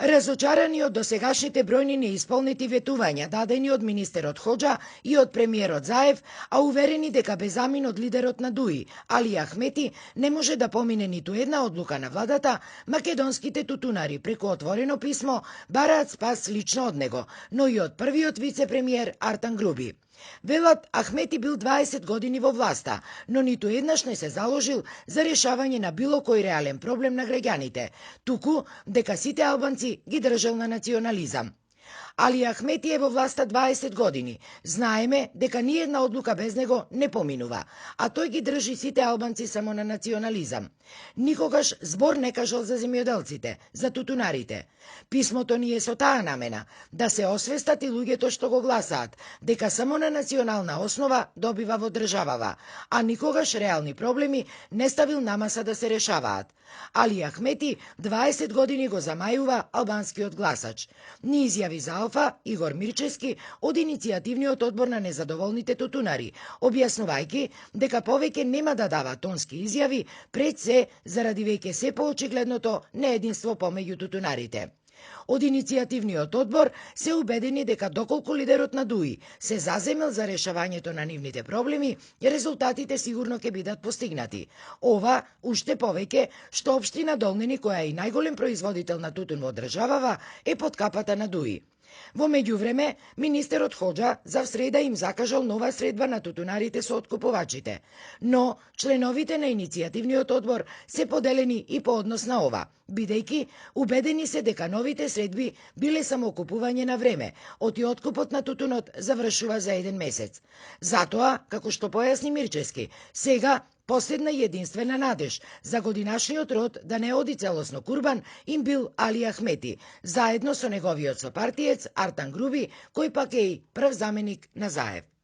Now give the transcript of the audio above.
Разочарани од досегашните бројни неисполнети ветувања дадени од министерот Хоџа и од премиерот Заев, а уверени дека без замин од лидерот на ДУИ, Али Ахмети, не може да помине ниту една одлука на владата, македонските тутунари преку отворено писмо бараат спас лично од него, но и од првиот вице-премиер Артан Груби. Велат, Ахмети бил 20 години во власта, но ниту еднаш не се заложил за решавање на било кој реален проблем на граѓаните, туку дека сите албанци ги држал на национализам. Али Ахмети е во власта 20 години. Знаеме дека ни една одлука без него не поминува, а тој ги држи сите албанци само на национализам. Никогаш збор не кажал за земјоделците, за тутунарите. Писмото ни е со таа намена, да се освестат и луѓето што го гласаат, дека само на национална основа добива во државава, а никогаш реални проблеми не ставил на маса да се решаваат. Али Ахмети 20 години го замајува албанскиот гласач. Ни изјави за Алфа Игор Мирчевски од иницијативниот одбор на незадоволните тутунари, објаснувајќи дека повеќе нема да дава тонски изјави пред се заради веќе се поочигледното неединство помеѓу тутунарите. Од иницијативниот одбор се убедени дека доколку лидерот на ДУИ се заземил за решавањето на нивните проблеми, резултатите сигурно ќе бидат постигнати. Ова уште повеќе што општина Долнени, која е и најголем производител на тутун во државава, е под капата на ДУИ. Во меѓувреме, министерот Хоџа за среда им закажал нова средба на тутунарите со откупувачите, но членовите на иницијативниот одбор се поделени и по однос на ова, бидејќи убедени се дека новите средби биле само купување на време, оти откупот на тутунот завршува за 1 месец. Затоа, како што појасни Мирчевски, сега последна и единствена надеж за годинашниот род да не оди целосно курбан им бил Али Ахмети, заедно со неговиот сопартиец Артан Груби, кој пак е и прв заменик на Заев.